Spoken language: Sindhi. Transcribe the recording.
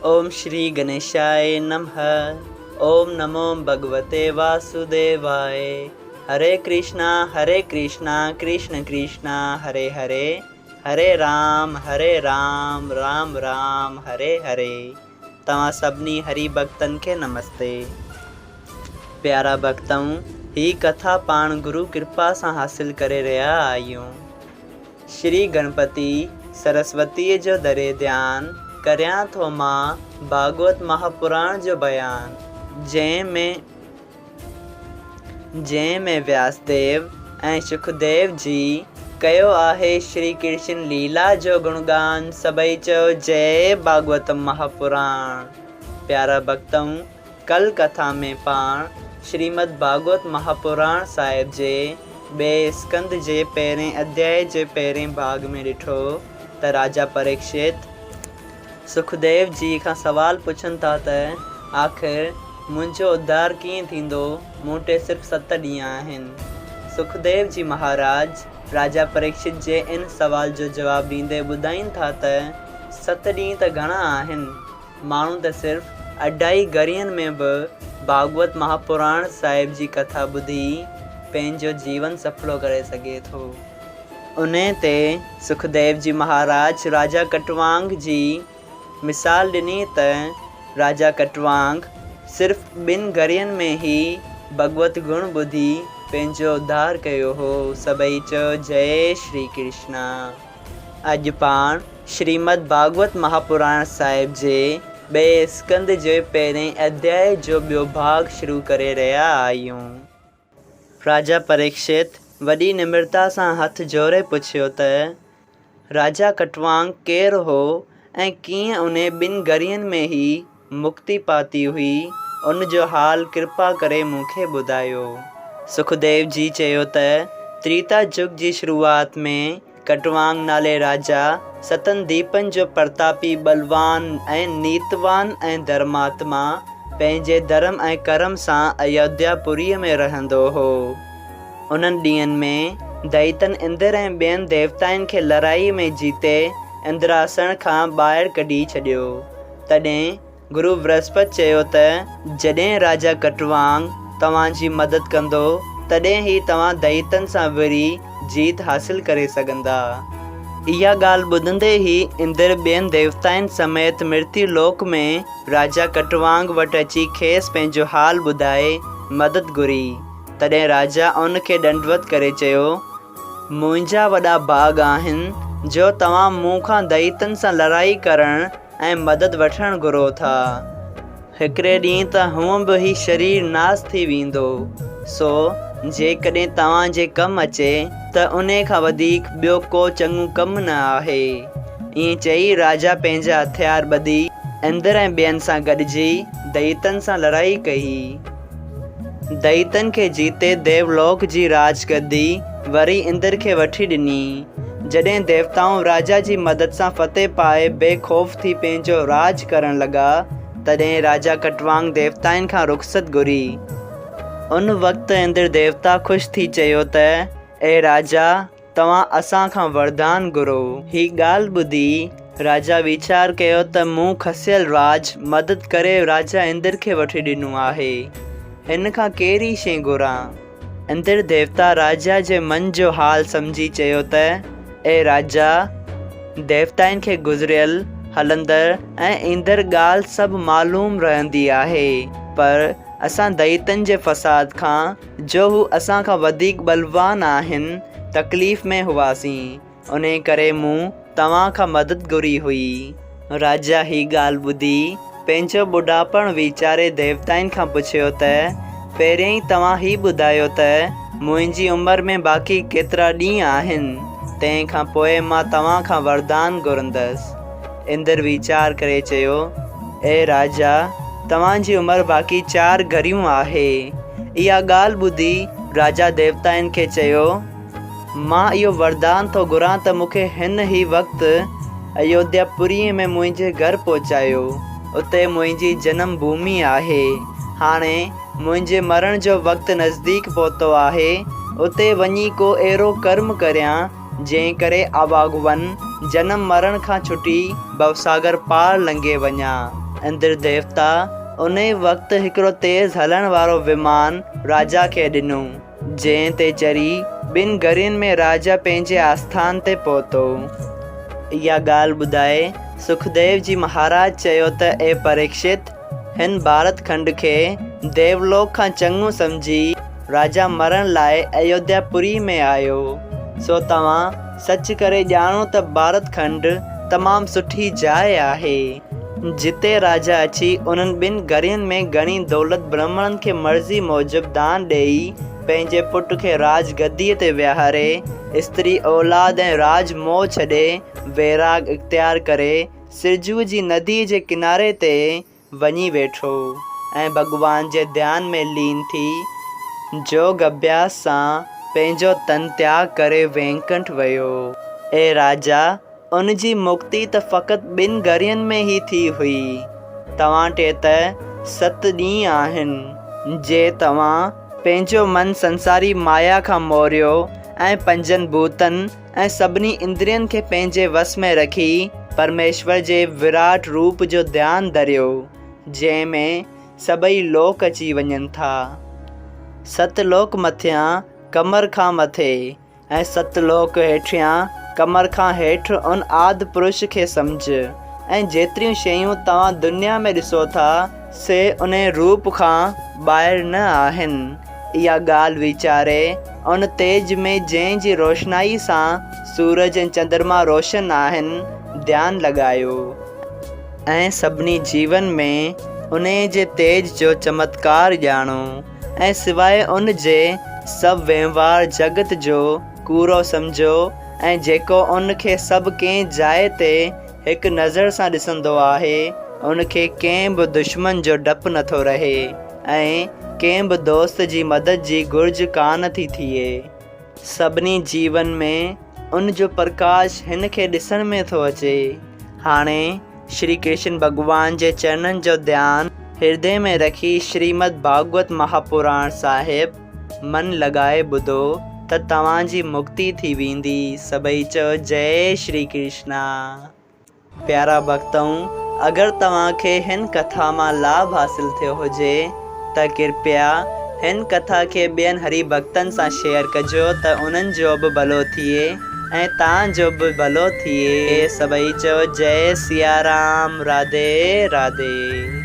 اوم شري گنيشاء نمه اوم نمو ڀڳوتي واسوديواء هري ڪرشنا هري ڪرشنا ڪرشن ڪرشنا هري هري هري رام هري رام رام رام هري هري توهان سڀني هري ڀڳتن کي نمستي. پيارا ڀڳتؤ هي ڪٿا پاڻ گرو ڪرپا سان حاصل ڪري رهيا آهيون. شري گڻپتي سرسوتيء جو دري ڌيان ڪريان ٿو مان ڀاڳوت مهاپراڻ جو بيان. جنهن ۾ جنهن ۾ وياسديو ۽ شڪديو جي ڪيو آهي شري ڪرشن ليلا جو گڻگان سڀئي چئو جئي ڀاڳوت مهاپراڻ. پيارا ڀڳتؤ ڪل ڪٿا ۾ پاڻ شريمد ڀاڳوت مهاپراڻ صاحب جي ٻئي اسڪنڌ جي پهرين اڌيائي جي پهرين ڀاڳ ۾ ڏٺو ته راجا پريڪشت سکديو جي کان سوال پڇن ٿا ته آخر منهنجو اڌار ڪيئن ٿيندو مون ٽي صرف ست ڏينهن آهن. سکديو جي مهاراج راجا پريڪشت جي ان سوال جو جواب ڏيندي ٻڌائين ٿا ته ست ڏينهن ته گهڻا آهن ماڻهو ته صرف اڍائي گهڙين ۾ به ڀاڳوت مهاپراڻ صاحب جي ڪٿا ٻڌي پنهنجو جيون سڦلو ڪري سگهي ٿو. انهيء تي سکديو جي مهاراج راجا ڪٽوانگ جي مثال ڏني ته راجا ڪٽوانگ صرف ٻن گهڙين ۾ ئي ڀڳوت گڻ ٻڌي پنهنجو اڌار ڪيو هو. سڀئي چيو جئي شري ڪرشنا. اڄ پاڻ شريمد ڀاڳوت مهاپراڻ صاحب جي ٻئي اسڪنڌ جي پهرئين اڌيائي جو ٻيو ڀاڳ شروع ڪري رهيا آهيون. راجا پريڪشت وڏي نمرتا سان هٿ جوڙي پڇيو ته، راجا ڪٽوانگ ڪير هو ۽ ڪيئن انهي ٻن گهڙين ۾ ئي مڪتي پاتي هئي، ان جو حال ڪرپا ڪري مون کي ٻڌايو. سکديو جي چيو ته، تريتا جگ جي شروعات ۾ ڪٽوانگ نالي راجا ستن ديپن جو پرتاپي ٻلوان ۽ نيتوان ۽ ڌرماتما پنهنجي ڌرم ۽ ڪرم سان ايوڌيا پوريء ۾ رهندو هو. انهن ڏينهن ۾ دئيتن اندر ۽ ٻين ديوتائن کي لڙائيء ۾ جيتي اندراسڻ کان ٻاهر ڪڍي ڇڏيو. تڏهن گرو برهسپت چيو ته جڏهن راجا ڪٽوانگ توهان جي مدد ڪندو، تڏهن ئي توهان دئيتن سان وڙهي جيت حاصل ڪري سگهندا. اها ڳالهه ٻڌندي ئي اندر ٻين ديوتائن سميت مرتيو لوڪ ۾ راجا ڪٽوانگ وٽ اچي کيس پنهنجو حال ٻڌائي مدد گهري. تڏهن راجا ان کي ڏنڊوت ڪري چيو. منهنجا وڏا ڀاڳ آهن جو توهان مون کان دئيتن سان لڙائي ڪرڻ ۽ مدد وٺڻ گهرو ٿا. هڪڙي ڏينهن ته هونء به هي شرير ناس ٿي ويندو، سو جيڪڏهن توهان جي ڪم اچي ته انهي کان وڌيڪ ٻيو ڪو چڱو ڪم نه آهي. ائين چئي راجا پنهنجا هٿيار ٻڌي اندر ۽ ٻين سان گڏجي دئيتن سان لڙائي ڪئي. دئيتن کي جيتي ديولوڪ جي راڄ گدي وري اندر کي وٺي ڏني. جڏهن ديوتائون راجا جي مدد سان فتح پائي بي خوف ٿي پنهنجو راڄ ڪرڻ لڳا، تڏهن راجا ڪٽوانگ ديوتائن کان رخصت گهري. ان وقت اندر ديوتا خوش ٿي چيو ته، اي راجا! توهان اسان کان وردان گهرو. هي ڳالهه ٻڌي راجا ويچار ڪيو ته مون کسيل راڄ مدد ڪري راجا اندر کي وٺي ڏنو آهي، هن کان ڪهڙي شيء گهران؟ اندر ديوتا راجا جي من جو حال سمجهي چيو ته، اي راجا! ديوتائن کي گذريل، هلندڙ ۽ ايندڙ ڳالهه سڀ معلوم رهندي آهي، پر اسان دئيتن جي فساد کان جو هو اسان کان وڌيڪ ٻلوان آهن، تڪليف ۾ هئاسين، انهي ڪري مون توهان کان مدد گهري هئي. راجا هي ڳالهه ٻڌي پنهنجو ٻڍاپڻ ويچاري ديوتائن کان پڇيو ته، پهريائين توهان هي ٻڌايو ته منهنجي عمر ۾ باقي ڪيترا ڏينهن آهن، تنهن کان پوء مان توهان کان وردان گهرندس. اندر ويچار ڪري چيو، اي راجا! توهان جي عمر باقي چار گهڙيون آهي. اها ڳالهه ٻڌي راجا ديوتائن کي چيو، مان اهو وردان ٿو گهران ته مون کي هن ئي وقت ايوڌيا پوريء ۾ منهنجي گهر پهچايو. اتي منهنجي جنم ڀومي آهي. هاڻي منهنجي مرڻ جو وقت نزديڪ پهتو آهي. اتي وڃي ڪو اهڙو ڪرم ڪريان، جنهن ڪري آواگون جنم مرڻ کان ڇٽي ڀوساگر پار لنگهي وڃان اندر ديوتا انهي وقت هڪڙو تيز هلڻ وارو ومان راجا کي ڏنو، جنهن تي چڙهي ٻن گهڙين ۾ راجا پنهنجي آسٿان تي پهتو. اها ڳالهه ٻڌائي سکديو جي مهاراج چيو ته اي پريڪشت! هن ڀارت کنڊ کي ديولوڪ کان چڱو سمجهي راجا مرڻ لاء ايوڌيا پوري ۾ آيو، سو توهان سچ ڪري ڄاڻو ته ڀارت کنڊ تمام سٺي جاء آهي، جتي راجا اچي انهن ٻن گهڙين ۾ گهڻي دولت برهمڻن کي مرضي موجب دان ڏيئي پنهنجي پٽ کي راج گديء تي ويهاري، استري اولاد ۽ راج موهه ڇڏي ويراڳ اختيار ڪري سرجوء جي نديء جي ڪناري تي وڃي ويٺو ۽ ڀڳوان جي ڌيان ۾ لين ٿي جوڳ اڀياس سان پنهنجو تن تياڳ ڪري وينڪنٺ ويو. اي راجا! ان جي مڪتي ته فقط ٻن گهڙين ۾ ئي ٿي هئي. توهان ٽي ته ست ڏينهن آهن. جي توهان پنهنجو من سنساري مايا کان موريو ۽ پنجن ڀوتن ۽ سڀني اندرين کي پنهنجي وس ۾ رکي پرميشور جي وراٽ روپ جو ڌيان ڌريو، جنهن ۾ سڀئي لوڪ اچي وڃن ٿا. ست لوڪ مٿيان ڪمر کان مٿي ۽ ست لوڪ هيٺيان ڪمر کان هيٺ ان آد پرش کي سمجهه ۽ جيتريون شيون توهان دنيا ۾ ڏسو ٿا، سي انهي روپ کان ٻاهر نه آهن. اها ڳالهه ويچاري ان تيج ۾ جنهن جي روشنائيء سان سورج ۽ چندرما روشن آهن، ڌيان لڳايو. ۽ سڀني جيون ۾ انهيء جي تيج جو چمتڪار ڄاڻو ۽ سواء ان جي سڀ وهنوار جڳت جو ڪوڙو سمجهو ۽ جيڪو ان کي سڀ ڪنهن جاء تي هڪ نظر سان ڏسندو آهي، ان کي ڪنهن به دشمن جو ڊپ نٿو رهي ۽ ڪنهن به دوست جي مدد جي گهرج ڪانه ٿي ٿئي. سڀني جيون ۾ ان جو پرڪاش هن کي ڏسڻ ۾ ٿو اچي. هاڻي شري ڪرشن ڀڳوان جي چرنن جو ڌيان هردي ۾ رکي شريمد ڀاڳوت مهاپراڻ صاحب من لڳائي ٻڌو ته توهان جي مڪتي ٿي ويندي سڀئي چئو جئي شري ڪرشنا. پيارا ڀڳتؤ اگر توهان کي هن ڪٿا مان لاڀ حاصل ٿيو هجي ته ڪرپيا هن ڪٿا کي ٻين هري ڀڳتن سان شيئر ڪجو ته انهن جو به ڀلو ٿئي ۽ توهان جو به ڀلو ٿئي سڀئي چئو جئي سيارام راڌي راڌي.